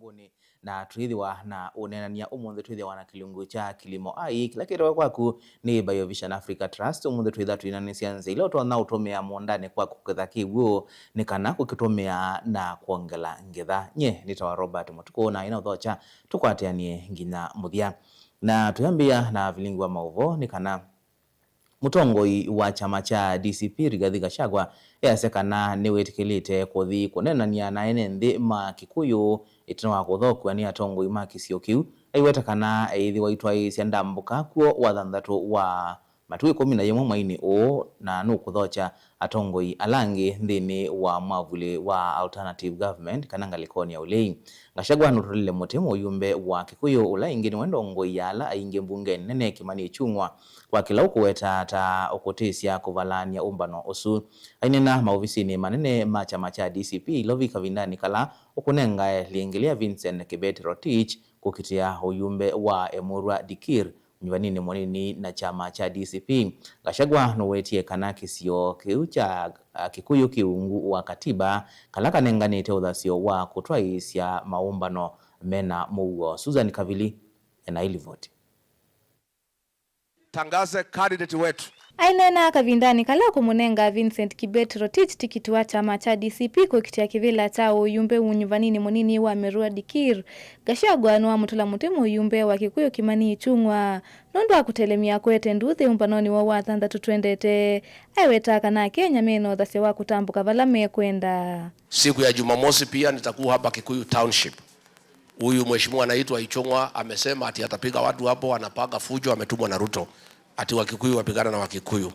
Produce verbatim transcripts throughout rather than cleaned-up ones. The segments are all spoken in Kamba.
Ngũnĩ, na twĩthĩwa na ũneenany'a ũmũnthĩ twĩthĩwa na kĩlungu kya Kilimo Ai, kĩla kĩtawa kwaku nĩ Biovision Africa Trust. Ũmũnthĩ twĩtha twĩnanĩsya nzĩa ila ũtonya ũtũmĩa mũũndanĩ kwaku kũketha kĩw'ũ, nĩ kana kũkĩtũmĩa na kwongela ngetha. Nye nĩtawa Robert Mũtukũ, na ĩna ũthokya tũkwatĩanĩe nginya mũthya. Na tũyambĩĩa na vilingi wa maũvoo nĩ kana mũtongoi wa kyama kya D C P Rigathi Gachagua easya kana nĩwĩtĩkĩlĩte kũthi kũneenany'a na ene nthĩ ma Kikuyu ĩtina wa kũthokw'a nĩ atongoi ma kĩsio kĩu. Aiweta kana eĩthĩwa aitwaĩĩsya ndambũka kw'o wathanthatũ wa matukũ ĩkũmi na yĩmwe mweinĩ ũũ, na nũkũthokya atongoi ala angĩ nthĩnĩ wa mwavuli wa alternative government kana ngalĩkonĩ ya ũlei. Gachagua nũtũlile mũtĩ mũyumbe wa Kikuyu, ũla ĩngĩ nĩwe ndongoi ya ala aingĩ mbungenĩ nene Kimani Ichung'wa, kwa kĩla ũkũweta ta ũkũtĩsya kũvalany'a ũmbano ũsu. Aineena maovisinĩ manene ma kyama kya D C P Ilovi kavindanĩ kala ũkũnengae lĩngĩlĩa Vincent Kibet Rotich kũkitĩa ũyumbe wa Emurua Dikir, nyuvaninĩ mũnini na kyama kya D C P. Gachagua nũwetie kana kĩsio kĩu kya, ah, Kikuyu kĩ ungu wa katiba kala kanenganĩte ũthasyo wa kũtwaĩĩsya maũmbano mena mũuo. Susan Kavili ena ilivoti. Tangaze candidate wetu. Aineena kavindanĩ kala ũkũmũnenga Vincent Kibet Rotich tikiti wa kyama kya D C P kũkitĩa kĩvĩla kya ũyumbe nyuvaninĩ mũnini wa Emurua Dikir, Gachagua nĩwamũtũla mũtĩ mũyumbe wa Kikuyu Kimani Ichung'wa nũndũ wa kũtelemya kũete nduthi ũmbanonĩ woo wa thanthatũ twendete. Aiwetaa kana Akenya mena ũthasyo wa kũtambũka vala mekwenda. Siku ya Jumamosi pia nitakuwa hapa Kikuyu Township. Huyu mheshimiwa anaitwa Ichung'wa amesema ati atapiga watu hapo, anapanga fujo, ametumwa na Ruto, ati Wakikuyu wapigana na Wakikuyu.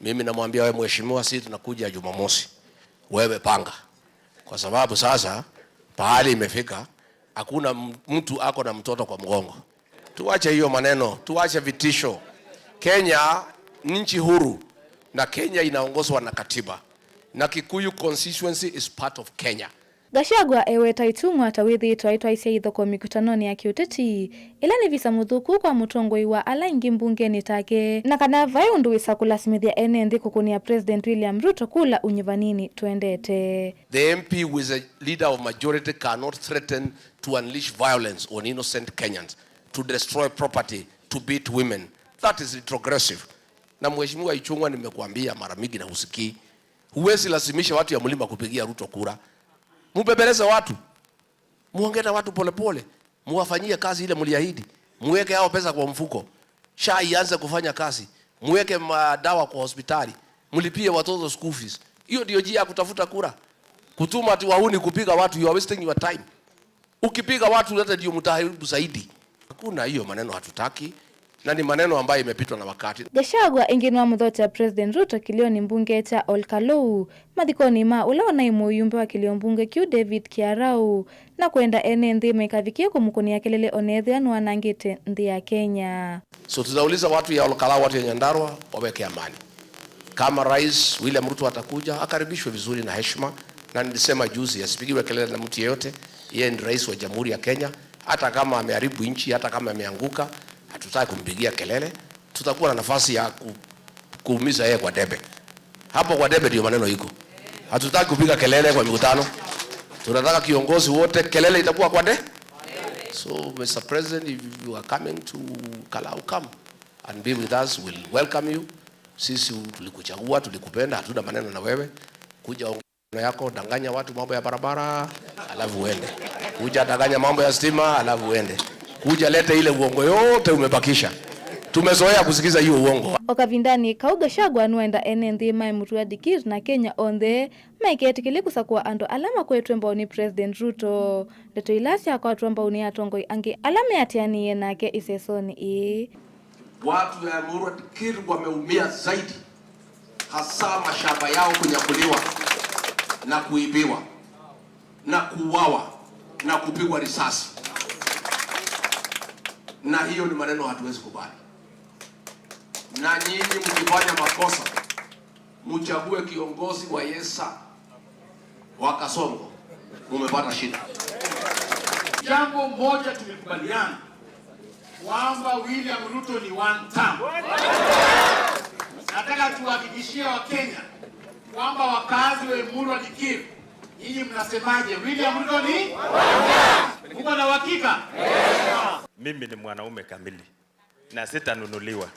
Mimi namwambia wewe mheshimiwa, sisi tunakuja Jumamosi, wewe panga, kwa sababu sasa pahali imefika, hakuna m-, mtu ako na mtoto kwa mgongo. Tuache hiyo maneno, tuache vitisho. Kenya ni nchi huru na Kenya inaongozwa na katiba, na Kikuyu constituency is part of Kenya. Gachagua eweta Ichung'wa ta wĩthĩĩtwe aitwaĩsya ithokoo mĩkũtanonĩ ya kĩũteti, ĩla nĩ visa mũthũku kwa mũtongoi wa ala aingĩ mbungenĩ take, na kana vai ũndũ wĩsa kũlasimĩthya ene nthĩ kũkũnĩa President William Ruto kula ũnyuvaninĩ twendete. The M P who is a leader of majority cannot threaten to unleash violence on innocent Kenyans, to destroy property, to beat women. That is retrogressive. Na Mheshimiwa Ichung'wa, nimekuambia mara mingi na husikii. Huwezi lazimisha watu ya mlima kupigia Ruto kura. Mubembeleze watu. Muongee na watu polepole. Muwafanyie kazi ile mliahidi. Muweke hao pesa kwa mfuko. SHA ianze kufanya kazi. Muweke madawa kwa hospitali. Mlipie watoto school fees. Hiyo ndio njia ya kutafuta kura. Kutuma ati wahuni kupiga watu, you are wasting your time. Ukipiga watu hata ndio mtaharibu zaidi. Hakuna hiyo maneno, hatutaki. Na ni maneno ambayo imepitwa na wakati. Gachagua ĩngĩ nĩwamũthokya President Ruto kĩlĩonĩ mbunge kya Ol Kalou, mathikonĩ ma ũla ũnaĩ mũyumbe wa kĩlĩo mbunge kĩu David Kiarau, na kwenda ene nthĩ maikavikie kũmũkũnĩa kelele onethĩa nũanangĩte nthĩ ya Kenya. So tutauliza watu ya Ol Kalou, watu ya Nyandarua waweke amani. Kama Rais William Ruto atakuja, akaribishwe vizuri na heshima, na nilisema juzi asipigiwe kelele na mtu yeyote. Yeye ni rais wa Jamhuri ya Kenya. Hata kama ameharibu nchi, hata kama ameanguka, hatutaki kumpigia kelele. Tutakuwa na nafasi ya ku-, kuumiza yeye kwa debe. Hapo kwa debe ndio maneno iko. Hatutaki kupiga kelele kwa mikutano. Tunataka kiongozi wote, kelele itakuwa kwa de-. So, Mister President, if you are coming to Kalau, come and be with us, we'll welcome you. Sisi tulikuchagua, tulikupenda, hatuna maneno na wewe. Kuja ongea yako, danganya watu mambo ya barabara, alafu uende. Kuja danganya mambo ya stima, alafu uende. Kuja lete ile uongo yote umebakisha. Tumezoea kusikiza hiyo uongo. O kavindanĩ kau, Gachagua nũenda ene nthĩ maĩ mũtũa Dikir na Kenya onthe maiketĩkĩle kũsakũa andũ ala makwetwe mbau nĩ President Ruto. Ndeto ila syakwatwa mbau nĩ atongoi angĩ ala meatĩanĩie nake ĩsesonĩ ĩĩ. Watu ya Emurua Dikir wameumia zaidi, hasa mashamba yao kunyakuliwa na kuibiwa na kuuawa na kupigwa risasi, na hiyo ni maneno hatuwezi kubali. Na nyinyi mkifanya makosa, mchague kiongozi wa Yesa, wa Kasongo, mumepata shida. Jambo moja tumekubaliana, kwamba William Ruto ni one term. Nataka tuwahakikishie Wakenya kwamba wakazi wa Emurua Dikir, nyinyi mnasemaje? William Ruto ni? Mimi ni mwanaume kamili na sitanunuliwa.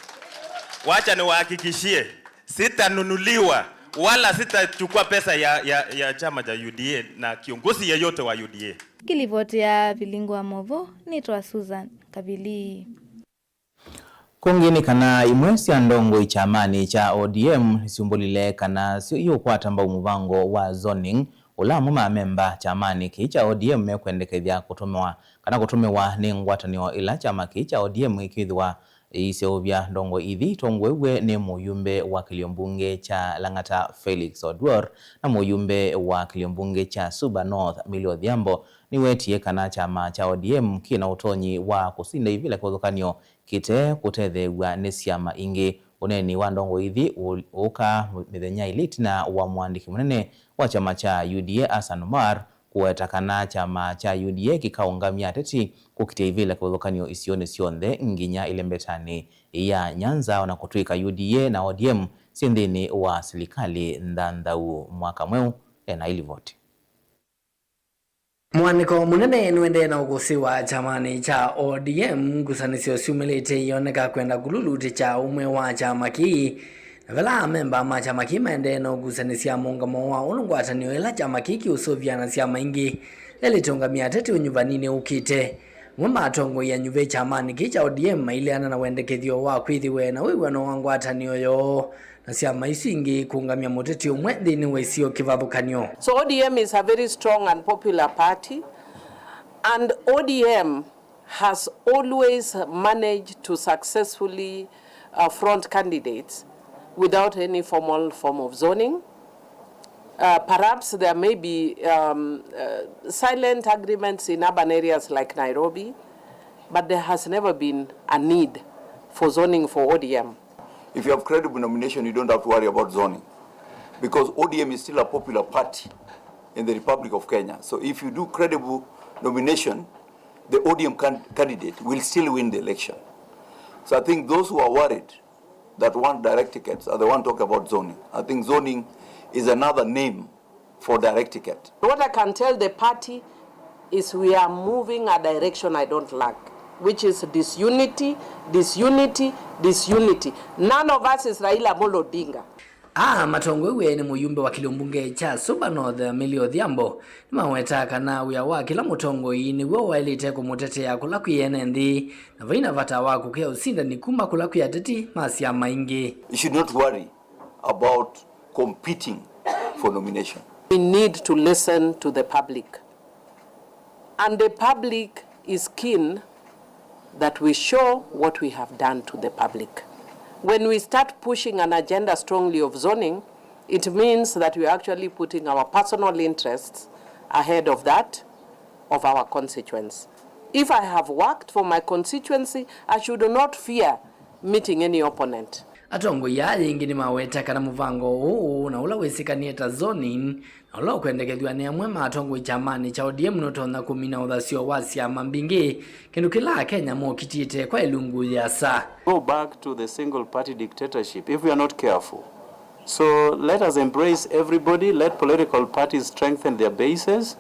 Wacha niwahakikishie, sitanunuliwa wala sitachukua pesa ya, ya, ya chama cha U D A na kiongozi yeyote wa U D A. Ngĩlivotĩa Vilingi wa Movo, nĩtwa Susan Kavili. Kũngĩ nĩ kana imwe sya ndongoi kyamanĩ kya O D M nĩsyumbũlile kana syo iũkwata mbau mũvango wa zoning, ũla amwe ma amemba kyamanĩ kĩĩ kya O D M mekwendekethya kũtũmĩwa, kana kũtũmĩwa nĩ ngwatanĩo ĩla kyama kĩĩ kya O D M ĩkĩthĩwa ĩiseũvya ndongoi ithi itongoew'e nĩ mũyumbe wa kĩlio mbunge kya Lang'ata Felix Oduor na mũyumbe wa kĩlio mbunge kya Suba North Milly Odhiambo. Nĩwetie kana kyama kya O D M kĩ na ũtonyi wa kũsinda ivĩla kĩvathũkany'o kĩte kũtetheew'a nĩ syama ingĩ. Ũneeni wa ndongoi ithi ũ-, ũũka mĩthenya ĩlĩ ĩtina wa mũandĩki mũnene wa kyama kya U D A Hassan Omar kũweta kana kyama kya U D A kĩkaũngamya ateti kũkitĩa ivĩla kĩvathũkany'o isionĩ syonthe nginya ĩlembetanĩ ya Nyanza, o na kũtw'ĩka U D A na O D M syĩ nthĩnĩ wa silikalĩ nthanthau. Mwaka Mweũ ena ilivoti. Mũandĩko mũnene nĩũendee na ũkũsĩ wa kyamanĩ kya O D M, ngusanĩsyo syumĩlĩte ioneka kwenda kũlulutĩkya ũmwe wa kyama kĩĩ, na vala amemba ma kyama kĩĩ maendee na ũkusanĩsya mũũngamo wa ũndũ ngwatanĩo ĩla kyama kĩĩ kĩũsũvĩa na syama ingĩ yaĩlĩte ũngamĩa ateti ũnyuvaninĩ ũkĩte. Amwe ma atongoi anyuve kyamanĩ kĩĩ kya O D M maileana na wendekethyo wa kwĩthĩwe na wĩw'ano wa ngwatanĩo yoo na syama isu ingĩ kũũngamya mũteti ũmwe nthĩnĩ wa isio kĩvathũkany'o. So O D M is a very strong and popular party, and O D M has always managed to successfully, uh, front candidates without any formal form of zoning. Uh, perhaps there may be, um, uh, silent agreements in urban areas like Nairobi, but there has never been a need for zoning for O D M. If you have credible nomination, you don't have to worry about zoning, because O D M is still a popular party in the Republic of Kenya. So if you do credible nomination, the O D M can-, candidate will still win the election. So I think those who are worried that want direct tickets are the one talking about zoning. I think zoning is another name for direct ticket. What I can tell the party is we are moving a direction I don't like, which is disunity, disunity, disunity. None of us is Raila Amolo Odinga. Aa matongoew'e nĩ mũyumbe wa kĩlio mbunge kya Suba North, Milly Odhiambo, nĩmawetaa kana wĩa wa kĩla mũtongoi nĩw'o waĩlĩte kũmũtetea kũla kwĩ ene nthĩ, na vai na vata wa kũkĩa ũsindani kuma kũla kwĩ ateti ma syama ingĩ. You should not worry about competing for nomination. We need to listen to the public. And the public is keen that we show what we have done to the public. When we start pushing an agenda strongly of zoning, it means that we are actually putting our personal interests ahead of that of our constituents. If I have worked for my constituency, I should not fear meeting any opponent. Atongoi aa yĩngĩ nĩmaweta kana mũvango ũũ na ũla wĩsĩkanĩe ta zoning, na ũla ũkwendekethw'a nĩ amwe ma atongoi kyamanĩ kya O D M nũtonya kũmina ũthasyo wa syama mbingĩ, kĩndũ kĩla Akenya mokitĩte kwa ĩlungu yĩasa. Go back to the single party dictatorship if we are not careful. So let us embrace everybody, let political parties strengthen their bases,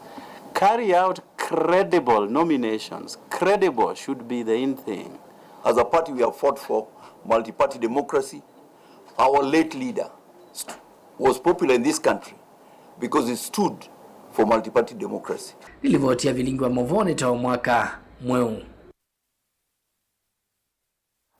carry out credible nominations. Credible should be the in thing. As a party, we have fought for multi-party democracy. Our late leader st-, was popular in this country because he stood for multi-party democracy. Nĩ livoti ya Vilingi wa Mauvoo nĩ ta Mwaka Mweũ.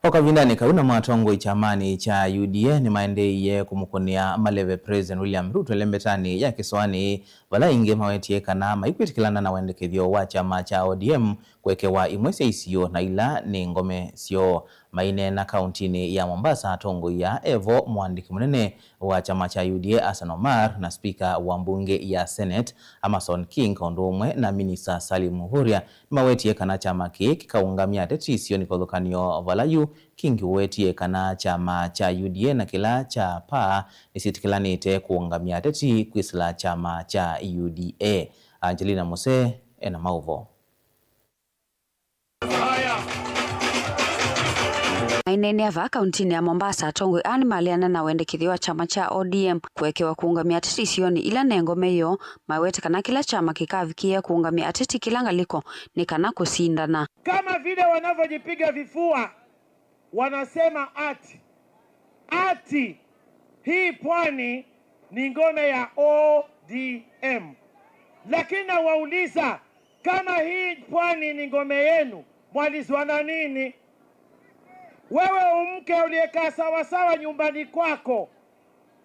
O kavindanĩ kau, namo atongoi kyamanĩ kya U D A nĩmaendeeie kũmũkũnĩa maleve President William Ruto ĩlembetanĩ ya kĩsoanĩ, vala aingĩ mawetie kana maikwĩtĩkĩlana na wendekethyo wa kyama kya O D M kũekewa imwe sya isio na ila nĩ ngome syoo. Maineena kauntinĩ ya Mombasa, atongoi aa, e vo mũandĩki mũnene wa kyama kya U D A Hassan Omar na spika wa mbunge ya Senate Amason King, o ũndũ ũmwe na minista Salim Mvurya, nĩmawetie kana kyama kĩĩ kĩkaũngamya ateti isionĩ kĩvathũkany'o vala yu King ũwetie kana kyama kya U D A na kĩla kya PAA nĩsyĩtĩkĩlanĩte kũũngamya ateti kwĩsĩla kyama kya U D A. Angelina Musee ena maũvoo. Maineenea vaa kauntinĩ ya Mombasa, atongoi aa nĩmaleana na wendekethyo wa kyama kya O D M kũekewa kũũngamĩa ateti isionĩ ila ne ngome yoo, mawete kana kĩla kyama kĩkavikĩĩa kũũngamĩa ateti kĩla ngalĩko nĩ kana kũsindana. Kama vile wanavyojipiga vifua, wanasema ati, ati hii pwani ni ngome ya O D M. Lakini nawauliza, kama hii pwani ni ngome yenu, mwalizwana nini? Wewe umke uliyekaa sawasawa nyumbani kwako,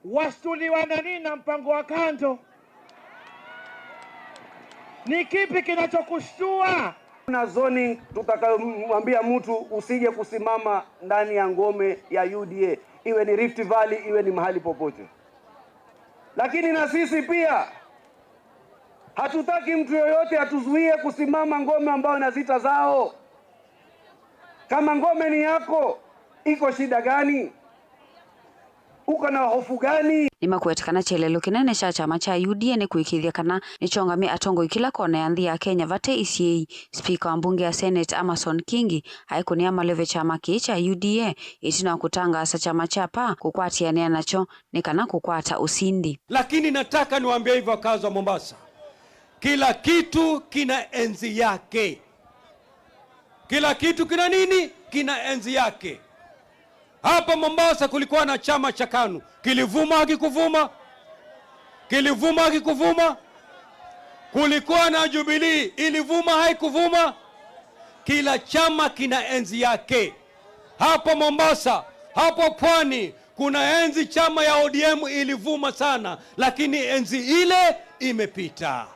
washtuliwa na nini na mpango wa kando? Ni kipi kinachokushtua? Na zoning tutakayomwambia mtu usije kusimama ndani ya ngome ya U D A, iwe ni Rift Valley, iwe ni mahali popote. Lakini na sisi pia hatutaki mtu yoyote atuzuie kusimama ngome ambayo na zita zao. Kama ngome ni yako, iko shida gani? Uko na hofu gani? Nĩmakwete kana kyelelo kĩnene kya kyama kya U D A nĩ kũĩkĩĩthya kana nĩkyongamya atongoi kĩla kona ya nthĩ ya Kenya vate isyĩĩi. Spika wa mbunge ya Senate Amason Kingi aikũnĩa maleve kyama kĩĩ kya U D A ĩtina wa kũtangaasa kyama kya P A kũkwatĩanĩa nakyo nĩ kana kũkwata ũsindi. Lakini nataka niwaambie hivyo, wakazi wa Mombasa, kila kitu kina enzi yake. Kila kitu kina nini? Kina enzi yake. Hapa Mombasa kulikuwa na chama cha kanu. Kilivuma, hakikuvuma? Kilivuma, hakikuvuma? Kulikuwa na Jubilee. Ilivuma, haikuvuma? Kila chama kina enzi yake. Hapa Mombasa, hapo pwani, kuna enzi chama ya O D M ilivuma sana, lakini enzi ile imepita.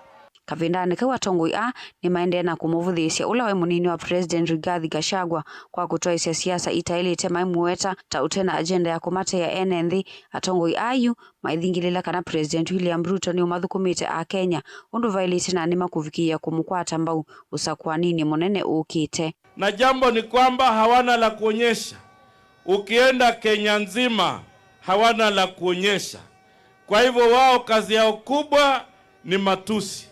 Kavindanĩ kau, atongoi aa nĩmaendee na kũmũvũthĩĩsya ũla waĩ mũnini wa President Rigathi Gachagua kwa kũtwaĩsya siasa itaĩlĩte, maimũweta ta ũte na agenda ya kũmateea ene nthĩ. Atongoi aa yu maithingĩlĩla kana President William Ruto nĩũmathũkũmĩte Akenya ũndũ vaĩlĩte na nĩmakũvikĩĩa kũmũkwata mbau ũsakũaninĩ mũnene ũkĩte. Na jambo ni kwamba hawana la kuonyesha. Ukienda Kenya nzima, hawana la kuonyesha. Kwa hivyo wao kazi yao kubwa ni matusi.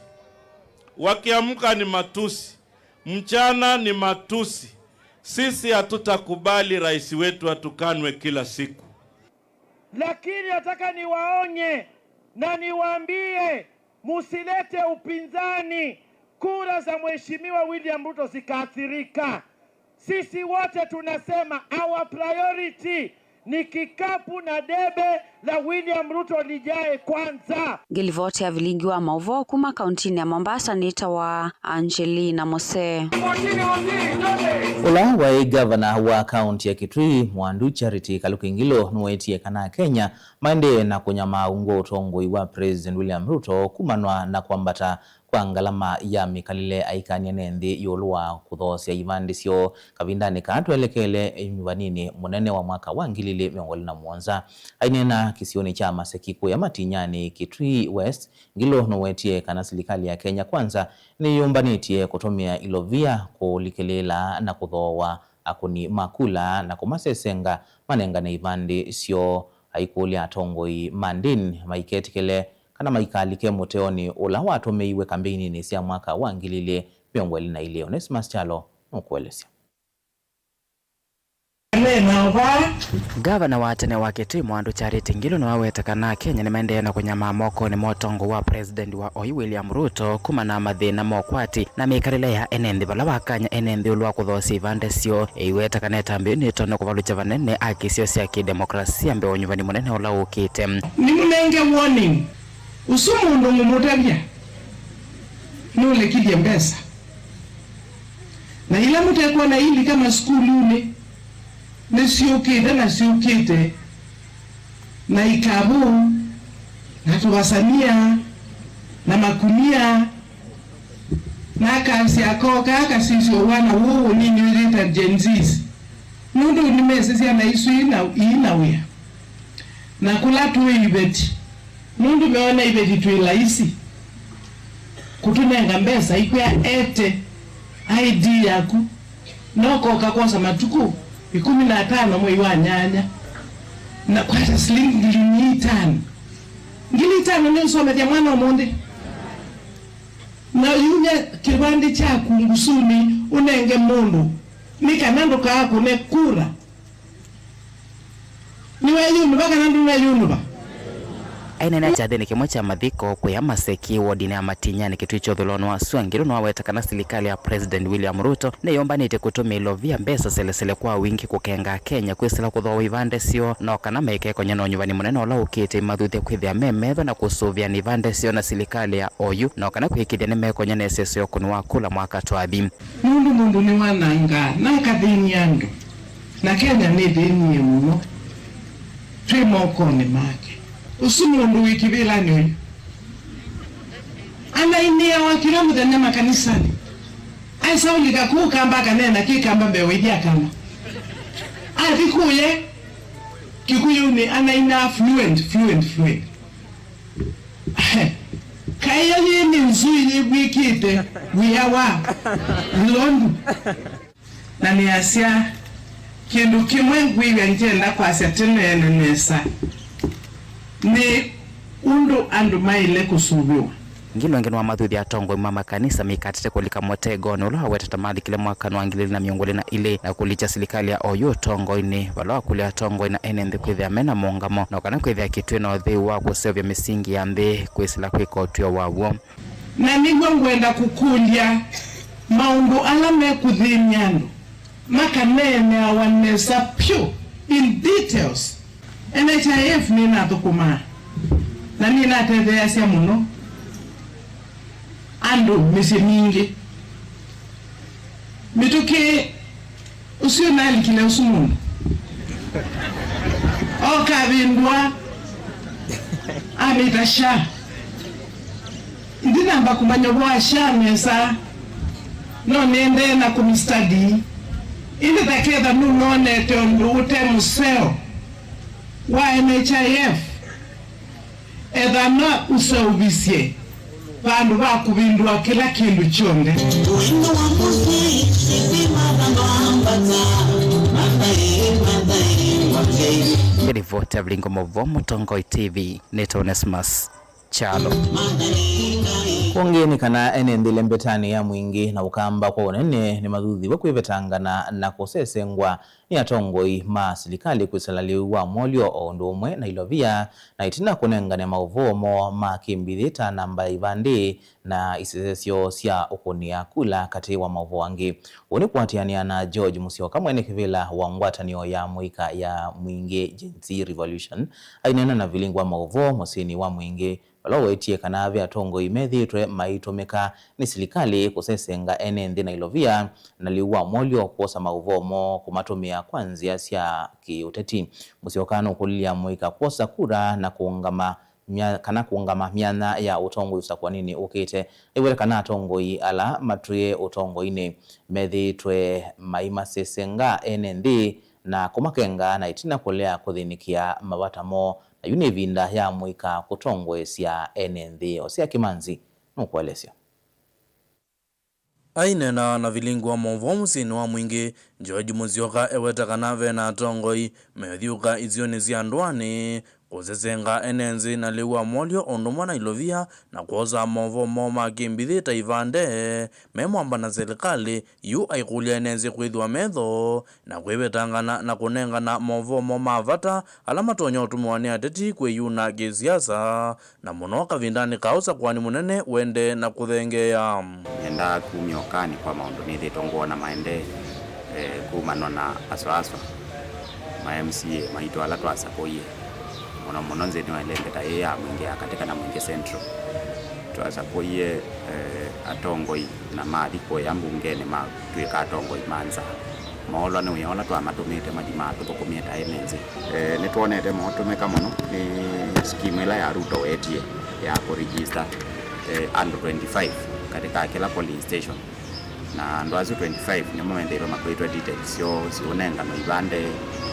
Wakiamka ni matusi, mchana ni matusi. Sisi hatutakubali rais wetu atukanwe kila siku. Lakini nataka niwaonye na niwaambie, musilete upinzani. Kura za Mheshimiwa William Ruto zikaathirika. Sisi wote tunasema our priority ni kikapu na debe la William Ruto lijae kwanza. Ngĩlivoti ya vilingi wa maũvoo kuma kauntinĩ ya Mombasa nĩtawa Angelina Mose. Ũla waĩ ngavana wa kaunti ya Kitui, Mwandu Charity Kaluki Ngilu, nũwetie kana Kenya maendee na kũnyamaa ungu ũtongoi wa President William Ruto kumanwa na kwambata kwa ngalama ya mĩkalĩle aikany'a ne nthĩ ĩũlũ wa kũthoosya ivandĩ syoo kavindanĩ kaa twelekele nyuvaninĩ mũnene wa mwaka wa ngili ili mĩongo ĩlĩ na mũonza. Aineena kĩsionĩ kya Maseki kũya Matinyani, Kitui West, Ngilu nũwetie kana silikalĩ ya Kenya Kwanza nĩyĩyũmbanĩtye kũtũmĩa ilovia kũlikĩlĩĩla na kũthooa akũni ma kula na kũmasesenga manengane ivandĩ syoo. Aikũlya atongoi ma ndĩni maiketĩkĩle kana maikalike mũteonĩ ũla watũmĩiwe kambeininĩ sya mwaka wa ngili ili mĩongo ĩlĩ na ilĩ. Onesmus Kyalo nũkũelesya. Ngavana wa tene wa Kitui Mwandu Charity Ngilu nĩwaweta kana Akenya nĩmaendee na kũnyamaa mokonĩ ma ũtongoi wa President wa oyu William Ruto kumana na mathĩna ma ũkwati na mĩkalĩle ya ene nthĩ, vala wakany'a ene nthĩ ĩũlũ wa kũthoosya ivandĩ syoo, eiweta kana ĩtambya yĩu nĩtonya kũvalũkya vanene haki syoo sya kĩdemokrasia mbee wa ũnyuvani mũnene ũla ũkĩte. Nĩmũnenge warning. Ũsu mũndũ ngũmũtavya nũlekilye mbesa. Na ila mũtekwona ilika masukulunĩ, nĩsyũkĩte na syũkĩte na ikavũ, na tũvasania, na makunia, na akasya akoka akasisya ũwana ũũ ũnini ũyĩta Gen Zs. Nũndũ nĩmesĩ syana isu ii na, ii na wĩa. Na kũla tũĩ iveti, nũndũ meona iveti twĩ laisi kũtũnenga mbesa, ikwĩa ete I D yaku, na ũkoka kwosa matukũ ĩkũmi na atano mwei wa nyanya, na kwata silingi ngili itano. Ngili itano nĩũsomethya mwana ũmũnthĩ? Na yumya kĩvandĩ kyaku ngusunĩ ũnenge mũndũ, nĩ kana ndũkaakũne kura. Nĩweyũnũva kana ndũneyũnũva? Aineena kyathĩnĩ kĩmwe kya mathiko kũya Maseki, wodinĩ ya Matinyani, Kĩtui kya ũthũĩlonĩ wa Sua Ngilu, nĩwaweta kana silikalĩ ya President William Ruto nĩyũmbanĩtye kũtũmĩa ilovia mbesa selesele kwa wingĩ kũkenga Akenya kwĩsĩla kũthooa ivandĩ syoo, no kana maikekony'a na ũnyuvani mũnene ũla ũkĩte, imathuthye kwĩthĩa me metho na kũsũvĩana ivandĩ syoo na silikalĩ ya oyu, no kana kwĩkĩĩthya nĩmekony'a na ĩseseo ya ũkũni wa kula mwaka twathi. Nũndũ mũndũ nĩwanangaa na akathĩny'a andũ, na Kenya nĩthĩnie mũno, twĩ mokonĩ make. Ũsu mũndũ wĩ kĩvĩlanĩ ũyũ anainĩawa kĩla mũthenya makanisanĩ. Aĩsa ũlika kũu Kamba akaneena Kĩkamba mbee wa ithyĩ Akamba. Athi kũya Kĩkũyũnĩ anainaa fluent, fluent, fluent. Kaĩ yo yĩ nĩ nzui yĩvw'ĩkĩte wĩa wa lũlondu. Na nĩasya, kĩndũ kĩmwe ngwĩw'a ngyenda kwasya tene na nesa nĩ ũndũ andũ maĩle kũsũvĩwa. Ngilu ĩngĩ nĩwamathuthya atongoi ma makanisa mĩkatĩte kũlika mũtegonĩ ũla wawetete malikile mwaka wa ngili ilĩ na mĩongo ĩlĩ na ilĩ, na kũlikya silikalĩ ya oyu ũtongoinĩ, vala wakũlya atongoi na ene nthĩ kwĩthĩa mena mũũngamo, no kana kwĩthĩa kĩtwĩ na ũtheu wa kũseũvya mĩsingi ya nthĩ kwĩsĩla kwĩka ũtw'ĩo waw'o. Na nĩw'o ngwenda kũkũlya maũndũ ala mekũthĩny'a andũ makaneeneawa nesa vyũ, in details. N H I F nĩnathũkũmaa na nĩnatetheeasya mũno andũ mĩsyĩ mingĩ. Mĩtũkĩ ũsu nalikile ũsu mũndũ oka avĩndũa amĩta SHA. Ndinamba kũmanya ũvoo wa SHA nesa, no nĩendee na kũmĩstudy. Ĩndĩ ta ketha nũnonete ũndũ ũte mũseo wa N H I F, ethana ũseũvisye vandũ va kũvĩndũa kĩla kĩndũ kyonthe. Kĩrivoti ya Vilingo Mauvoo, Mũtongoi T V, nĩtwa Onesmus Kyalo. Kũngĩ nĩ kana ene nthĩ lembetanĩ ya mwingĩ na ũkamba kwa ũnene nĩmathuthiwe kwĩvetangana na kũsesengwa nĩ atongoi ma silikalĩ kwĩsĩla lĩu wa mwolyo o ũndũ ũmwe na ilovia, na ĩtina kũnengane maũvoo moo ma kĩmbithĩ ta namba ya ivandĩ na isesesyo sya ũkũnĩa kula, katĩ wa maũvoo angĩ. Ũu nĩ kũatĩanĩa na George Musyoka, mwene kĩvĩla wa ngwatanĩo ya mũika ya mwingĩ, Gen Z Revolution, aineena na vilingi wa maũvoo mũsyĩnĩ wa mwingĩ, vala wetie kana ve atongoi methĩĩtwe maitũmĩka nĩ silikalĩ kũsesenga ene nthĩ na ilovia na lĩu wa mwolyo kwosa maũvoo moo kũmatũmĩa kwa nzĩa sya kĩ-ũteti. Musyoka nũkũlilye amũika kwosa kura na kũũngama mya-, kana kũũngama myanya ya ũtongoi ũsakũaninĩ ũkĩte. Aiweta kana atongoi ala matwĩe ũtongoinĩ methĩĩtwe maimasesenga ene nthĩ na kũmakenga na ĩtina kũlea kũthĩnĩkĩa mavata moo, na yu nĩ ĩvinda ya mũika kũtongoesya ene nthĩ. Osea Kĩmanzi nũkũelesya. Aineena na vilingi wa maũvoo mũsyĩnĩ wa mwingĩ, George Musyoka eweta kana ve na atongoi meũthyũũka isionĩ sya ndũanĩ kũsesenga ene nthĩ na lĩu wa mwolyo ũndũ ũmwe na ilovia na kwosa maũvoo moo ma kĩmbithĩ ta ivandĩ me mwamba na silikalĩ, yu aikũlya ene nthĩ kwĩthĩwa metho na kwĩvetangana na kũnengana maũvoo moo ma vata ala matonya ũtũmĩwa nĩ ateti kwĩyuna kĩsiasa, na mũno kavindanĩ ka ũsakũani mũnene ũendee na kũthengeea. Nĩendaa kumya ũkani kwa maũndũ nĩthĩĩtwe ngwona maendee, eh, kumanwa na aswa aswa ma M C A maitũ ala twasakũie, mũno mũno nthĩnĩ wa ĩlembeta yĩĩ ya Mwingĩ ya katĩ kana Mwingĩ Central. Twasakũie, eh, atongoi na mathi kũya mbungenĩ matw'ĩka atongoi ma nza. Moolwa nĩ wĩa ũla twamatũmĩte mathi matũthũkũmie ta ene nthĩ. Eh, nĩtwonete mootũmĩka mũno nĩ skimu ĩla ya Ruto wetie ya kũregister, eh, andũ twenty-five katika kĩla polling station. Na andũ asu twenty-five nĩmo mendeirwe makwĩtwe details syoo, siũnenganwa ivandĩ,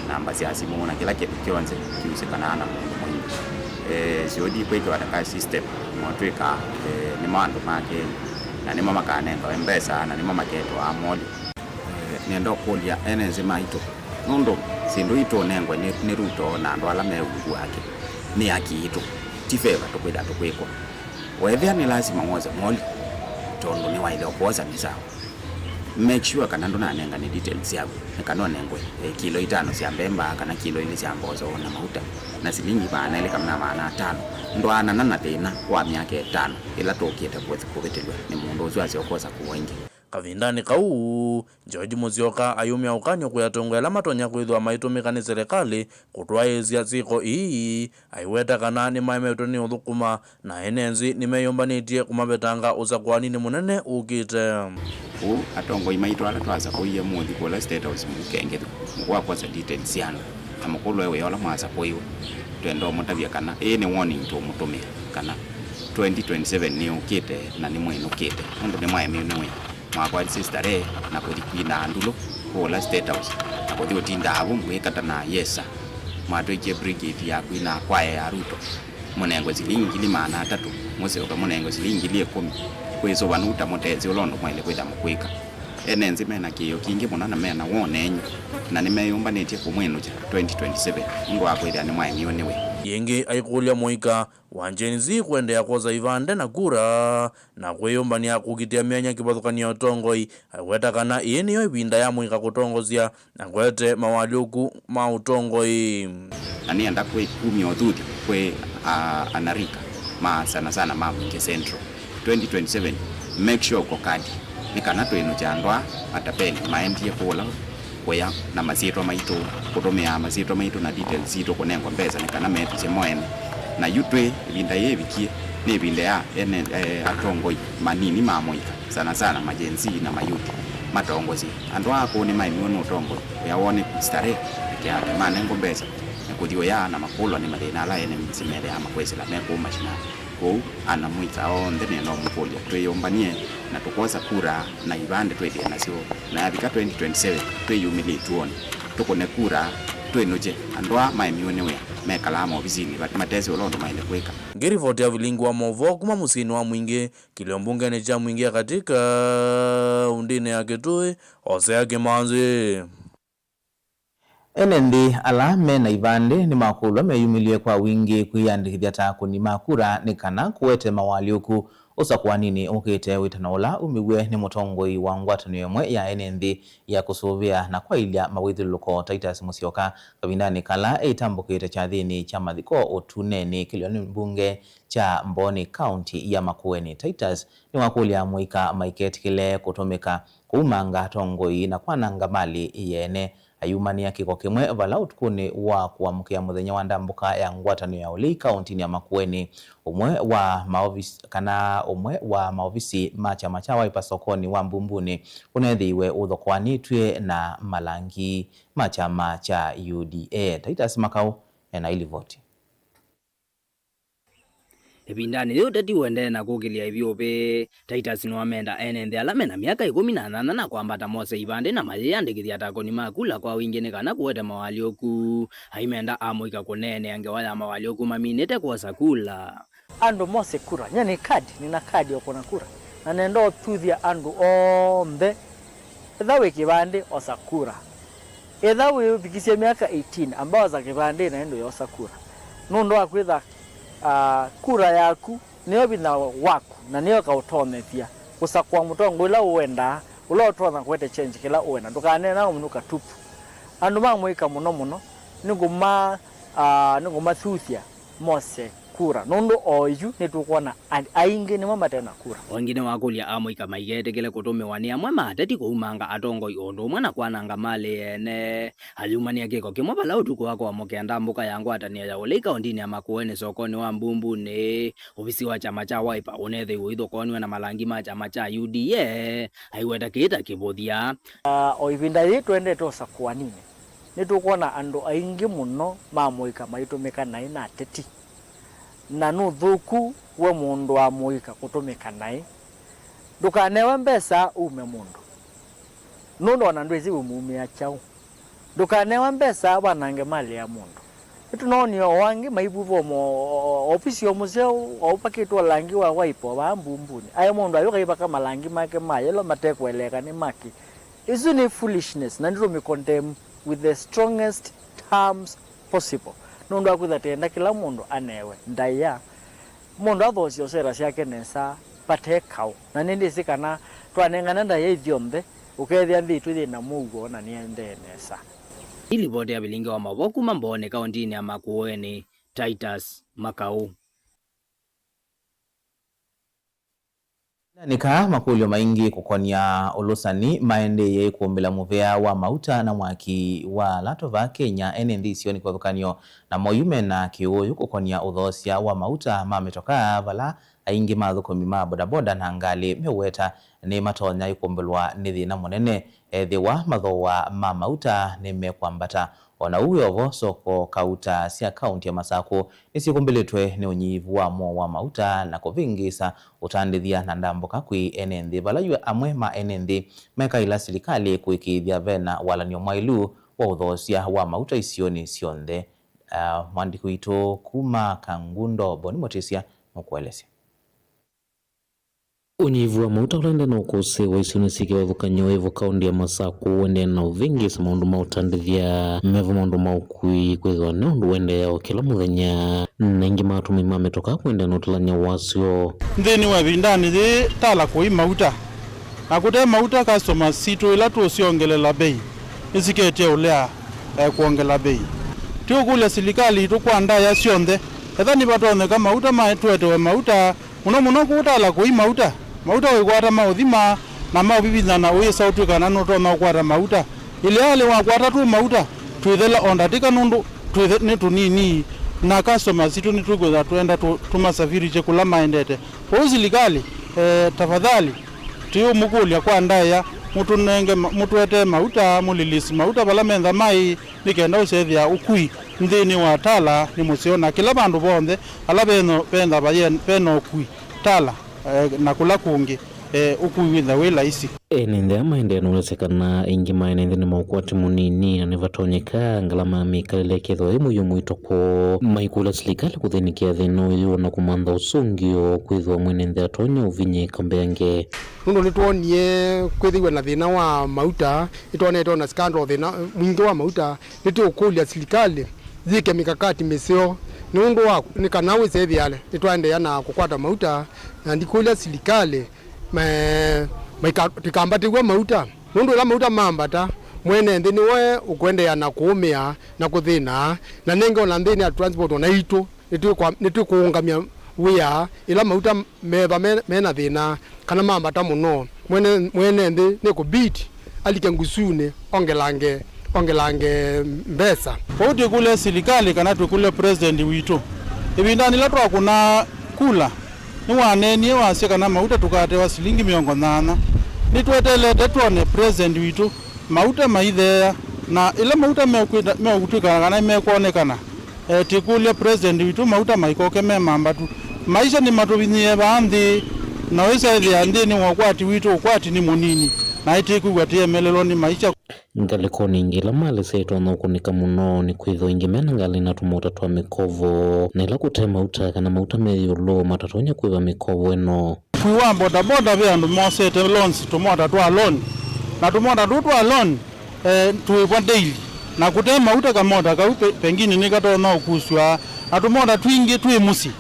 namba sya simũ na kĩla kĩndũ kyonthe kiusĩkanaa na mũndũ mũima. Eh, siũthi kwĩkĩwa katika system, motw'ĩka, eh, nĩmo andũ make, na nĩmo makanengawe mbesa, na nĩmo maketwaa molyo. Eh, nĩenda ũkũlya ene nthĩ maitũ, nũndũ syĩndũ ii tũũnengwe nĩ, nĩ Ruto na andũ ala me ungu wake, nĩ haki yitũ, ti favor tũkwĩtha tũkwĩkwa. Weethĩa nĩ lasima wose molyo, tondũ nĩwaĩle ũkwosa nĩ sawa. Make sure kana ndũnanengane details syaku, nĩ kana ũnengwe, eh, kilo itano sya mbemba kana kilo ilĩ sya mboso na mauta na silingi maana elĩ kana maana atano. Ndwaanana na thĩna wa myaka ĩtano ĩla tũkĩte kũvĩtĩlw'a nĩ mũndũ ũsu asyoka ũsakũwa ĩngĩ. Kavindanĩ kau, George Musyoka ayumya ũkany'o kwĩ atongoi ala matonya kwĩthĩwa maitũmĩka nĩ selekalĩ kũtwaĩĩsya syĩko ii, aiweta kana nĩmaemetwe nĩ ũthũkũma na ene nthĩ nĩmeyũmbanĩtye kũmavetanga ũsakũaninĩ mũnene ũkĩte. Kwoou atongoi maitũ ala twasakũie mũthi kũla State House mũkengethw'a mũkwa kwosa details sya andũ na mũkũlwe wĩa ũla mwasakũiwe. Twenda ũmũtavya kana ĩĩ nĩ warning tũũmũtũmĩa kana twenty twenty-seven nĩyũkĩte na nĩmwĩnũkĩte nũndũ nĩmwaemiwe nĩ wĩa. Mwakwatisye starehe na kũthi kwinaa ndulũ kũla State House na kũthi ũtindaa vu mũkĩkatanaa, yes sir. Mwatwĩkie brigade ya kwinaa kwaya ya Ruto, mũnengwe silingi ngili maana atatũ, mũsyoke mũnengwe silingi ngili ĩkũmi. Kwĩsũva nũu ta mũtesĩ ũla ũndũ mwaĩle kwĩtha mũkwĩka. Ene nthĩ mena kĩĩo kingĩ mũno na mena woo nenyu, na nĩmeyũmbanĩtye kũmwĩnũkya twenty twenty-seven nũndũ wa kwĩthĩa nĩmwaemiwe nĩ wĩa. Yĩngĩ aikũlya mũika wa Gen Z kũendeea kwosa ivande na kura na kwĩyũmbany'a kũkitĩa myanya kĩvathũkany'o ya ũtongoi, aiweta kana ĩĩ nĩyo ĩvinda ya mũika kũtongosya na kũete mawalyũku ma ũtongoi. Na nĩenda kwĩ kumya ũthuthi kwĩ, ah, anarika ma sana sana ma Mwingi Central. Twenty twenty-seven, make sure ũko kadi, nĩ kana twĩnũkye andũ aa matapeli maendie kũla kũya na masyĩtwa maitũ, kũtũmĩaa masyĩtwa maitũ na details sitũ kũnengwa mbesa nĩ kana metĩsye mo ene. Na yu twĩ ĩvinda yĩĩ ĩvikie, nĩ ĩvinda ya ene, eh, atongoi manini ma mũika, sana sana ma Gen Z na mayuti, matongosye. Andũ aa kũu nĩmaemiwe nĩ ũtongoi, wĩa woo nĩ starehe peke yake, manengwa mbesa na kũthi ũya na makũlwa nĩ mathĩna ala ene mĩsyĩ methĩaa makwĩsĩla me kũu mashinani. Kwoou ana mũika onthe nĩenda ũmũkũlya twĩyũmbany'e na tũkwosa kura na ivande twĩthĩe nasyo, na yavika twenty twenty-seven twĩyumĩlye ĩtuonĩ, tũkũne kura, twĩnũkye andũ aa maemiwe nĩ wĩa mekalaa maovisinĩ vat-, matesĩ ũla ũndũ maĩle kwĩka. Ngĩrivoti ya vilingi wa maũvoo kuma mũsyĩnĩ wa Mwingĩ, kĩlio mbungenĩ kya Mwingĩ ya Katĩ kaũndĩnĩ ya Kitui, Hosea Kimanzi. Ene nthĩ ala me na ivandĩ nĩmakũlw'a meyumĩlye kwa wingĩ kwĩyandĩkĩthya ta akũni ma kura nĩ kana kũete mawalyũku ũsakũaninĩ ũkĩte, wĩtano ũla umiw'e nĩ mũtongoi wa ngwatanĩo ĩmwe ya ene nthĩ ya kũsũvĩa na kwaĩlya mawĩthyũlũlũko, Titus Musyoka, kavindanĩ kala eitambũkĩte kyathĩnĩ kya mathiko ũtunenĩ kĩlĩonĩ mbunge kya Mbooni, kaũnti ya Makueni. Titus nĩwakũlya amũika maiketĩkĩle kũtũmĩka kũumanga atongoi na kwananga malĩ yene. Ayumanĩa kĩko kĩmwe vala ũtukũnĩ wa kũamũkĩa mũthenya wa ndambũka ya ngwatanĩo ya ũlei kaũntinĩ ya Makueni, ũmwe wa maovisi, kana ũmwe wa maovisi ma kyama kya Wiper sokonĩ wa Mbumbunĩ ũneethĩiwe ũthokoanĩtw'e na malangi ma kyama kya U D A. Titus Makau ena ilivoti. Ĩvindanĩ yĩu, ũteti ũendee na kũkĩlya ĩvyũvĩ. Titus nĩwamenda ene nthĩ ala mena myaka ĩkũmi na nyanya na kwambata mose ivandĩ na mayĩyandĩkĩthya ta akũni ma kula kwa wingĩ nĩ kana kũete mawalyũku. Aimenda amũika kũneenea ngewa ya mawalyũku maminĩte kwosa kula. Andũ mose kura. Nyie nĩ kadi, nĩna kadi ya kũna kura. Na nenda ũthuthya andũ onthe. Ĩtha wĩ kĩvandĩ, osa kura. Ĩtha wĩvikisye myaka eighteen, amba osa kĩvandĩ na ĩndĩ ũyosa kura. Nũndũ wa kwĩtha, ah, kura yaku nĩyo vinya waku na nĩyo ĩkaũtonyethya kũsakũa mũtongoi ũla ũwendaa, ũla ũtonya kũete change kĩla ũwenda. Ndũkaneena ũminũka tupu. Andũ ma mũika mũno mũno nĩngũma, ah, nĩngũmathuthya mose kura, nũndũ o yu nĩtũkwona a-, aingĩ nĩmo mate na kura. O ĩngĩ nĩwakũlya amũika maiketĩkĩle kũtũmĩwa nĩ amwe ma ateti kũumanga atongoi o ũndũ ũmwe na kwananga malĩ ene. Ayumanĩa kĩko kĩmwe vala ũtukũ wa kũamũkĩa ndambũka ya ngwatanĩo ya ũlei kaũndinĩ ya Makueni sokonĩ wa Mbumbunĩ, ovisi wa kyama kya Wiper ũneethĩiwe ũithokoaniwe na malangi ma kyama kya U D A, aiweta kĩĩ ta kĩvũthya. Ah, o ĩvinda yĩĩ tũendete ũsakũaninĩ, nĩtũkwona andũ aingĩ mũno ma mũika maitũmĩka naĩ na ateti. Na nũthũku we mũndũ wa mũika kũtũmĩka naĩ. Ndũkanewe mbesa ume mũndũ, nũndũ ona ndwĩsĩ wĩmumĩa kyaũ. Ndũkanewe mbesa wanange malĩ ya mũndũ. Nĩtũnoonie o angĩ maivuva o mo-, o-, o-, ovisi o mũseo, o ũpakĩtwe langi wa Wiper vaa Mbumbunĩ. Aĩ mũndũ ayũka aivaka malangi make ma yellow matekũeleeka nĩ makĩ. Ĩsu nĩ foolishness, na nĩtũmĩ condemn with the strongest terms possible. Nũndũ wa kwĩtha tenda kĩla mũndũ anewe ndaĩa, mũndũ athoosye o sera syake nesa vate kaũ. Na nĩndĩsĩ kana twanengane ndaĩa ithyonthe, Ũkethĩa nthĩ itũ yĩ na mũuo na nĩendee nesa. Ĩ livoti ya vilingi wa maũvoo kuma Mbooni kaũntĩnĩ ya Makueni, Titus Makau. Nĩka makũlyo maingĩ kũkonya ũlũsani maendeeye kũmbĩla mũvea wa mauta na mwaki wa ala tũvaa Kenya ene nthĩ isioni kĩvathũkany'o na moyu mena kĩũũyũ kũkonya ũthoosya wa mauta ma mĩtokaa, vala aingĩ ma athũkũmi ma bodaboda na ngalĩ meũweta nĩmatonya ĩkũmbĩlwa nĩ thĩna mũnene ethĩwa mathooa ma mauta nĩmekwambata. O na ũu wĩ o vo, soko kauta sya kaũntĩ ya Masakũ nĩsyĩkũmbĩlĩtwe nĩ ũnyivu wa mũo wa mauta na kũvĩngĩĩsa ũtandĩthya na ndambũka kwĩ ene nthĩ, vala yu amwe ma ene nthĩ mekaĩla silikalĩ kũĩkĩĩthya vena walany'o mwaĩlu wa ũthoosya wa mauta isionĩ syonthe. Ah, mwandĩki witũ kuma Kangundo, Boni Mũtĩsya, nũkũelesya. Ũnyivu wa mauta ũla ũendee na ũkũsĩ wa isionĩ syĩ kĩvathũkany'o wĩ vo kaũntĩ ya Masakũ ũendee na ũvĩngĩĩsa maũndũ ma ũtandĩthya, me vo maũndũ ma ũkui kwĩthĩwa nĩ ũndũ ũendeeaa o kĩla mũthenya, na aingĩ ma atũmĩi ma mĩtokaa kũendee na ũtalany'a wasyo. Nthĩnĩ wa ĩvindanĩ yĩĩ, Tala kũi mauta, na kũte mauta, customers sitũ ila tũsyongelela mbei nĩsiketye ũlea, eh, kwongela mbei. Tũũkũlya silikalĩ itũ kwa ndaĩa syonthe, ethĩwa nĩvatonyeka mauta ma, tũetewe mauta, mũno mũno kũu Tala kũi mauta. Mauta wĩkwata maũthima na maũvivinyana ũyĩsa ũtw'ĩka kana nũtonya ũkwata mauta. Ĩlealĩ wakwata tũ mauta, twĩthela o ndatĩka nũndũ twĩthe-, nĩ tũnini, na customers sitũ nĩtũkwĩtha twenda tũ-, tũmasafirisye kũla maendete. Kwoou silikalĩ, eh, tafadhali, tũũmũkũlya kwa ndaĩa, mũtũnenge ma-, mũtũetee mauta, mũlilisi mauta vala mentha maĩ, nĩ kenda ũsethĩa ũkui nthĩnĩ wa Tala nĩ mũseo, na kĩla vandũ vonthe ala veno-, ventha vaye-, vena ũkui Tala, eh, na kũla kũngĩ, eh, ũkui wĩtha wĩ laisi. Ene nthĩ aa maendee na ũelesya kana aingĩ ma ene nthĩ nĩ ma ũkwati mũnini na nĩvatonyeka ngalama ya mĩkalĩle ĩkethĩwa yĩ mũio mũito kwoo. Maikũlya silikalĩ kũthĩnĩkĩa thĩna ũyũ na kũmantha ũsũngĩo kwĩthĩwa mwene nthĩ atonya ũvinyĩĩka mbeange. Nũndũ nĩtwonie kwĩthĩwa na thĩna wa mauta, nĩtwonete ona scandal thĩna mwingĩ wa mauta, nĩtũũkũlya silikalĩ yĩke mikakati mĩseo nĩ ũndũ wa, nĩ kana wĩsethĩa nĩtwaendeea na kũkwata mauta, na ndikũlya silikalĩ ma-, maika-, tũikambatĩw'a mauta, nũndũ ĩla mauta mambata, mwene nthĩ nĩwe ũkũendeea na kũũmĩa na kũthĩna, na nenge ona nthĩnĩ ya transport ona itũ nĩtwĩkwa-, nĩtwĩkũũngamya wĩa ĩla mauta meva me, mena thĩna kana mambata mũno. Mwene, mwene nthĩ nĩkũbidi alike ngusunĩ ongelange, ongelange mbesa. Kwoou twĩkũlya silikalĩ kana twĩkũlye president witũ. Ĩvindanĩ yĩla twakũnaa kula, nĩwaneenie wasya kana mauta tũkatewa silingi mĩongo nyanya. Nĩtweteelete twone president witũ mauta maitheea, na ĩla mauta mekwĩta-, meũtw'ĩka kana mekwonekana, eh, twĩkũlya president witũ mauta maikoke me mambatu. Maisha nĩmatũvinyĩĩe vaa nthĩ, na ũĩsa ĩthĩa nthĩnĩ wa ũkwati witũ, ũkwati nĩ mũnini, na ĩtĩkwĩw'a tĩemelelwa nĩ maisha. Ngalĩkonĩ ingĩ ila malĩsya itonya ũkũnĩka mũno nĩ kwĩthĩwa aingĩ mena ngalĩ na tũmota twa mĩkovo, na ĩla kũte mauta kana mauta me ĩũlũ matatonya kũĩva mĩkovo ĩno. Ũkui wa bodaboda ve andũ mosete loans, tũmota twa loan, na tũmota tũu twa loan, eh, tũĩvwa daily, na kũte mauta kamota kau pe-, pengine nĩkatonya ũkusw'a, na tũmota twingĩ twĩ mũsyĩ,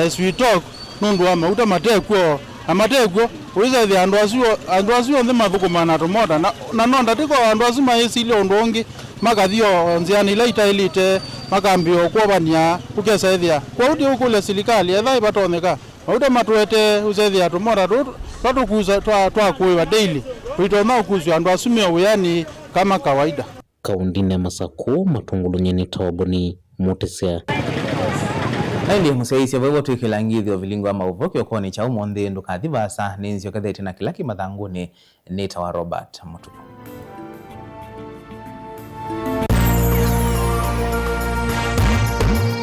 as we talk, nũndũ wa mauta matekw'o, na matekw'o, ũĩsethĩa andũ asu, andũ asu onthe mathũkũmaa na tũmota, na, na no ndatĩka o andũ asu mayĩsilya ũndũ ũngĩ, makathi o nzĩanĩ ila itaĩlĩte, makambĩĩa ũkwovany'a, ũkesa ĩthĩa. Kwoou ndiũkũlya silikalĩ, ethĩwa ĩvatonyeka, mauta matũetee, ũsethĩa tũmota tũu twa tũkusa twa, twa kũĩwa daily, tũitonya ũkusw'a andũ asu me o wĩanĩ kama kawaida. Kaũndĩnĩ ya Masakũ, matũngũlũny'e nĩ Tawaboni Mũtĩsya. Na ĩndĩ mũsyaĩĩsya, vaivo twĩkĩla ngĩthyo vilingi wa maũvoo kĩokonĩ kya ũmũnthĩ, ndũkathi vaasa, nĩnzyokethete na kĩla kĩ mathangũnĩ, nĩtawa Robert Mũtuku.